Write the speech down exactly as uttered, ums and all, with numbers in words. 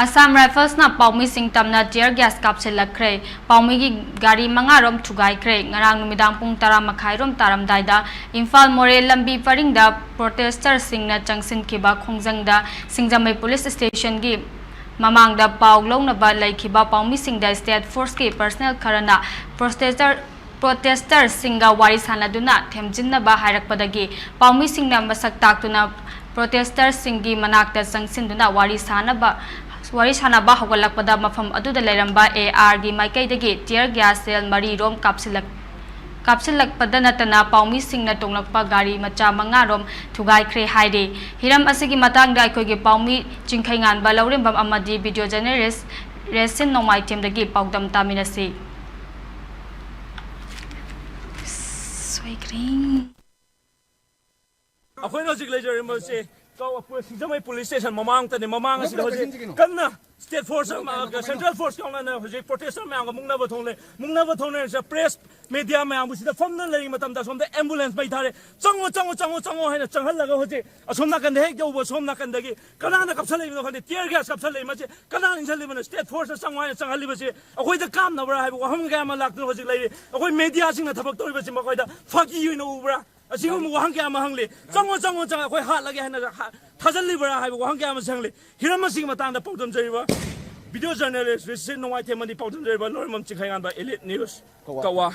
Assam Riflesꯅ ꯄꯥꯎꯃꯤꯁꯤꯡ ꯇꯝꯅ tear gas ꯀꯥꯞꯁꯤꯜꯂꯛꯈ꯭ꯔꯦ꯫ ꯄꯥꯎꯃꯤꯒꯤ ꯒꯥꯔꯤ ꯃꯉꯥꯔꯣꯝ ꯊꯨꯒꯥꯏꯈ꯭ꯔꯦ꯫ ꯉꯔꯥꯡ ꯅꯨꯃꯤꯗꯥꯡ ꯄꯨꯡ ꯇꯔꯥ ꯃꯈꯥꯏꯔꯣꯝ ꯇꯥꯔꯝꯗꯥꯏꯗ ꯏꯝꯐꯥꯜ ꯃꯣꯔꯦ ꯂꯝꯕꯤ ꯄꯔꯤꯡꯗ protesters ꯁꯤꯡꯅ ꯆꯪꯁꯤꯟꯈꯤꯕ ꯈꯣꯡꯖꯪꯗ ꯁꯤꯡꯖꯃꯩ police station ꯒꯤ ꯃꯃꯥꯡꯗ ꯄꯥꯎ ꯂꯧꯅꯕ ꯂꯩꯈꯤꯕ ꯄꯥꯎꯃꯤꯁꯤꯡꯗ state force ꯀꯤ personnel ꯈꯔꯅ protester protesters ꯁꯤꯡꯒ ꯋꯥꯔꯤ ꯁꯥꯟꯅꯗꯨꯅ ꯊꯦꯝꯖꯤꯟꯅꯕ ꯍꯥꯏꯔꯛꯄꯗꯒꯤ ꯄꯥꯎꯃꯤꯁꯤꯡꯅ ꯃꯁꯛ ꯇꯥꯛꯇꯨꯅ protesters ꯁꯤꯡꯒꯤ ꯃꯅꯥꯛꯇ ꯆꯪꯁꯤꯟꯗꯨꯅ ꯋꯥꯔꯤ ꯁꯥꯅꯕ, ꯋꯥꯔꯤ ꯁꯥꯅꯕ ꯍꯧꯒꯠꯂꯛꯄꯗ ꯃꯐꯝ ꯑꯗꯨꯗ ꯂꯩꯔꯝꯕ AR ꯒꯤ ꯃꯥꯏꯀꯩꯗꯒꯤ tear gas shell ꯃꯔꯤꯔꯣꯝ ꯀꯥꯞꯁꯤꯜꯂꯛ-, ꯀꯥꯞꯁꯤꯜꯂꯛꯄꯗ ꯅꯠꯇꯅ ꯄꯥꯎꯃꯤꯁꯤꯡꯅ ꯇꯣꯡꯂꯛꯄ ꯒꯥꯔꯤ ꯃꯆꯥ ꯃꯉꯥꯔꯣꯝ ꯊꯨꯒꯥꯏꯈ꯭ꯔꯦ ꯍꯥꯏꯔꯤ꯫ ꯍꯤꯔꯝ ꯑꯁꯤꯒꯤ ꯃꯇꯥꯡꯗ ꯑꯩꯈꯣꯏꯒꯤ ꯄꯥꯎꯃꯤ ꯆꯤꯡꯈꯩꯉꯥꯟꯕ ꯂꯧꯔꯦꯝꯕꯝ ꯑꯃꯗꯤ video journalist ꯔꯦꯁꯤꯟ ꯅꯣꯡꯃꯥꯏꯊꯦꯝꯗꯒꯤ ꯄꯥꯎꯗꯝ ꯇꯥꯃꯤꯟꯅꯁꯤ꯫ ꯁꯣꯏꯈ꯭ꯔꯦ꯫ ꯑꯩꯈꯣꯏꯅ ꯍꯧꯖꯤꯛ ꯂꯩꯖꯔꯤꯕꯁꯦ ꯀ-, ꯁꯤꯡꯖꯃꯩ police station ꯃꯃꯥꯡꯗꯅꯦ꯫ ꯃꯃꯥꯡ ꯑꯁꯤꯗ ꯍꯧꯖꯤꯛ ꯀꯟꯅ state force ꯑꯃ, central force ꯀ ꯌꯥꯎꯅꯅ ꯍꯧꯖꯤꯛ protester ꯃꯌꯥꯝꯒ ꯃꯨꯛꯅꯕ ꯊꯣꯛꯂꯦ꯫ ꯃꯨꯛꯅꯕ ꯊꯣꯛꯅꯔꯤꯁꯦ press media ꯃꯌꯥꯝꯕꯨ ꯁꯤꯗ ꯐꯝꯅ ꯂꯩꯔꯤ ꯃꯇꯝꯗ ꯑꯁꯣꯝꯗ ambulance ꯃꯩ ꯊꯥꯔꯦ꯫ "ꯆꯪꯉꯣ, ꯆꯪꯉꯣ, ꯆꯪꯉꯣ, ꯆꯪꯉꯣ" ꯍꯥꯏꯅ ꯆꯪꯍꯜꯂꯒ ꯍꯧꯖꯤꯛ ꯑꯁꯣꯝ ꯅꯥꯀꯟꯗ ꯍꯦꯛ ꯌꯧꯕ, ꯁꯣꯝ ꯅꯥꯀꯟꯗꯒꯤ ꯀꯅꯥꯅ ꯀꯥꯞꯁꯜꯂꯛꯏꯕꯅꯣ ꯈꯪꯗꯦ, tear gas ꯀꯥꯞꯁꯜꯂꯛꯏ꯫ ꯃꯁꯤ ꯀꯅꯥꯅ ꯏꯟꯁꯤꯜꯂꯤꯕꯅꯣ? State force ꯅ ꯆꯪꯉꯣ ꯍꯥꯏꯅ ꯆꯪꯍꯜꯂꯤꯕꯁꯤ ꯑꯩꯈꯣꯏꯗ ꯀꯥꯞꯅꯕ꯭ꯔꯥ ꯍꯥꯏꯕ ꯋꯥꯍꯪ ꯀꯌꯥ ꯑꯃ ꯂꯥꯛꯇꯨꯅ ꯍꯧꯖꯤꯛ ꯂꯩꯔꯤ꯫ ꯑꯩꯈꯣꯏ media ꯁꯤꯡꯅ ꯊꯕꯛ ꯇꯧꯔꯤꯕꯁꯤ ꯃꯈꯣꯏꯗ ꯐꯥꯒꯤ ꯑꯣꯏꯅ ꯎꯕ꯭ꯔꯥ? ꯑꯁꯤꯒꯨꯝꯕ ꯋꯥꯍꯪ ꯀꯌꯥ ꯑꯃ ꯍꯪꯂꯤ꯫ "ꯆꯪꯉꯣ, ꯆꯪꯉꯣ, ꯆꯪꯉꯣ, ꯑꯩꯈꯣꯏ ꯍꯥꯠꯂꯒꯦ" ꯍꯥꯏꯅ ꯍꯥ-, ꯊꯥꯖꯜꯂꯤꯕ꯭ꯔꯥ ꯍꯥꯏꯕ ꯋꯥꯍꯪ ꯀꯌꯥ ꯑꯃꯁꯨ ꯍꯪꯂꯤ꯫ ꯍꯤꯔꯝ ꯑꯁꯤꯒꯤ ꯃꯇꯥꯡꯗ ꯄꯥꯎꯗꯝꯖꯔꯤꯕ video journalist ꯔꯤꯁꯤꯠ ꯅꯣꯡꯃꯥꯏꯊꯦꯝ ꯑꯃꯗꯤ ꯄꯥꯎꯗꯝꯖꯔꯤꯕ ꯂꯣꯏꯔꯃꯝ ꯆꯤꯡꯈꯩꯉꯥꯟꯕ, Elite News, ꯀꯋꯥ꯫ ꯀꯋꯥ꯫